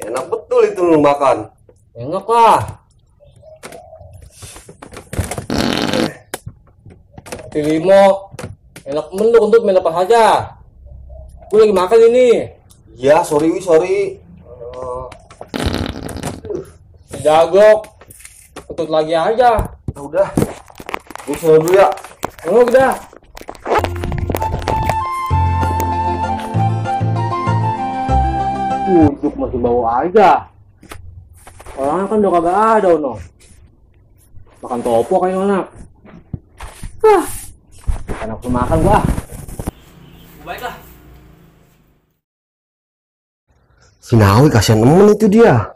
Enak betul itu lu makan. Enak lah. Limo, enak men lu untuk main apa saja. Gue lagi makan ini. Ya, sorry. Jagok, ketut lagi aja. Ya udah, gue sana dulu ya. Enggak udah. Ujuk masih bau aja. Orangnya kan udah kagak ada, no. Makan topo kayak anak. Enak makan gua. Baiklah. Si Nawi kasihan nemen itu dia.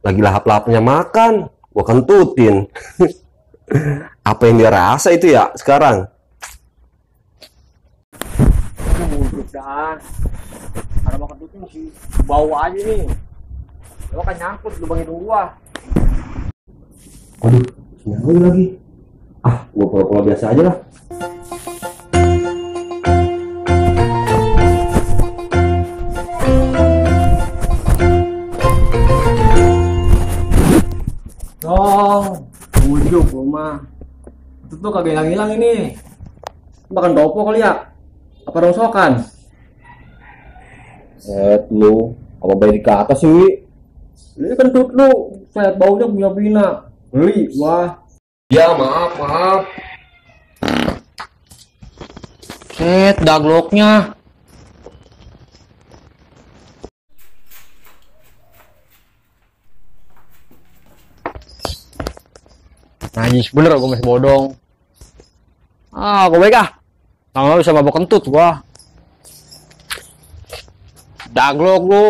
Lagi lahap-lahapnya makan, gua kentutin. Apa yang dia rasa itu ya sekarang? Ujuk dah. Ada makan tutup masih bau aja nih. Lo kan nyangkut lubang hidung gua. Aduh, si Nawi lagi. Gua pura-pura biasa aja lah. Dong, ujuk rumah. Itu tuh kagak hilang-hilang ini. Makan topo kali ya? Apa rongsokan? Lu, apa bayi di atas sih? Ini kentut lu, saya baunya punya bina. Beli, wah. Ya, maaf. Set, dagloknya. Najis bener gue masih bodong. Gue baik ah. Lama bisa mabok kentut gua. Daglok lu.